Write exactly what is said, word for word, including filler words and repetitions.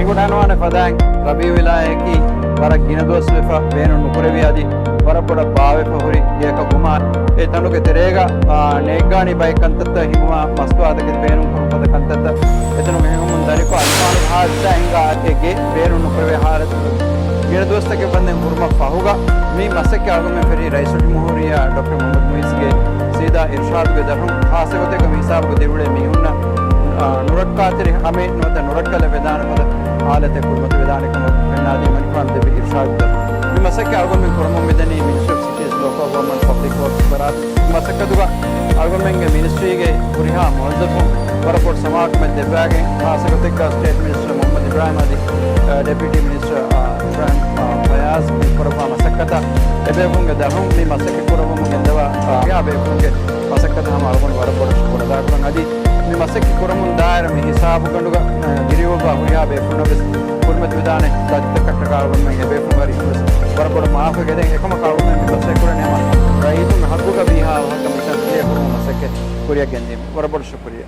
ކުޑަނުވާނެ ފަދައިން ރަބީޢުލްއައްވަލަކީ ވަރަށް ގިނަ ދުވަސް ވެފަ ބޭނުން ނުކުރެވި އަދި ވަރަށް ބޮޑަށް ބާވެފަ ހުރި ގެއަކަށް ވުމާ، އެ ތަނުގެ ތެރޭގަ، އާ، ނޭއްގާނީ ބައެއް ކަންތައްތައް ހިނގުމާ، މަސްތުވާތަކެތި ބޭނުން ކުރުން ފަދަ ކަންތައްތައް އެތަނުގަ ހިނގުމުން ދަނިކޮށް، އަލްމާނުގެ ހާދިސާ ހިނގާ އެ ގެ ބޭނުން ނުކުރެވޭ ހާލަތު ގިނަ ދުވަސްތަކެއް ވަންދެން ހުރުމަށް ފަހުގަ، މި މަސައްކަތް އަޅުގަނޑުމެން ފެށީ ރައީސުލްޖުމްހޫރިއްޔާ ޑޮކްޓަރ މުޙައްމަދު މުޢިއްޒުގެ ސީދާ އިރުޝާދުގެ ދަށުން، ޚާއްޞަ ގޮތެއްގަ މި ހިސާބުގަ ދިރިއުޅޭ މީހުންނަށް، އާ، ނުރައްކާތެރި ހަމައެއް ނުވަތަ ނުރައްކަލަށް ވެދާނެ ފަދަ ހާލަތެއް ކުރިމަތިވެދާނެ ކަމަށް ފެންނާދީ މަނިކުފާނު ދެއްވި އިރުޝާދު ދަށުން. މި މަސައްކަތް އަޅުގަނޑުމެން ކުރަމުން މިދަނީ މިނިސްޓްރީ އޮފް ސިޓީސް ލޯކަލް ގަވަރންމަންޓް ޕަބްލިކް ވޯކްސް ފަރާތުން. މަސައްކަތުގަ އަޅުގަނޑުމެންގެ މިނިސްޓްރީގެ ހުރިހާ މުވައްޒަފުން ވަރަށް ބޮޑު ސަމާލުކަމެއް ދެއްވާގެން، ޚާއްޞަ ގޮތެއްގަ ސްޓޭޓް މިނިސްޓަރ މުޙައްމަދު އިބްރާހިމް އަދި، އަ، ޑެޕިއުޓީ މިނިސްޓަރ، އަ، އިބްރާހިމް، އަ، ފަޔާޒް މި ކުރައްވާ މަސައްކަތަށް އެބޭފުޅުންގެ ދަށުން މި މަސައްކަތް ކުރައްވަމުން ގެންދަވާ، އަ، ހުރިހާ ބޭފުޅުންގެ މަސައްކަތަށް ހަމަ އަޅުގަނޑު ވަރަށް ބޮޑަށް ޝުކުރު އަދާކުރަން. އަދި މި މަސައްކަތް ކުރަމުން ދާއިރު މި ހިސާބުގަނޑުގަ، އަ، ދިރިއުޅުއްވާ ހުރިހާ ބޭފުޅުންނަށް ވެސް ކުރިމަތިވެދާނެ ދަތިތަކަށްޓަކާ އަޅުގަނޑުމެން އެބޭފުޅުންގެ އަރިހުން ވެސް ވަރަށް ބޮޑަށް މާފު ގެދެން އެކަމަކު އަޅުގަނޑުމެން މި މަސައްކަތް ކުރަނީ ހަމަ ރައްޔިތުންގެ ހައްގުގަ ވީހާ ވަހަކަށް މިތަން ކްލިއަރ ކުރުމުގެ މަސައްކަތް ކުރިއަށް ގެންދީމަ. ވަރަށް ބޮޑަށް ޝުކުރިއްޔާ.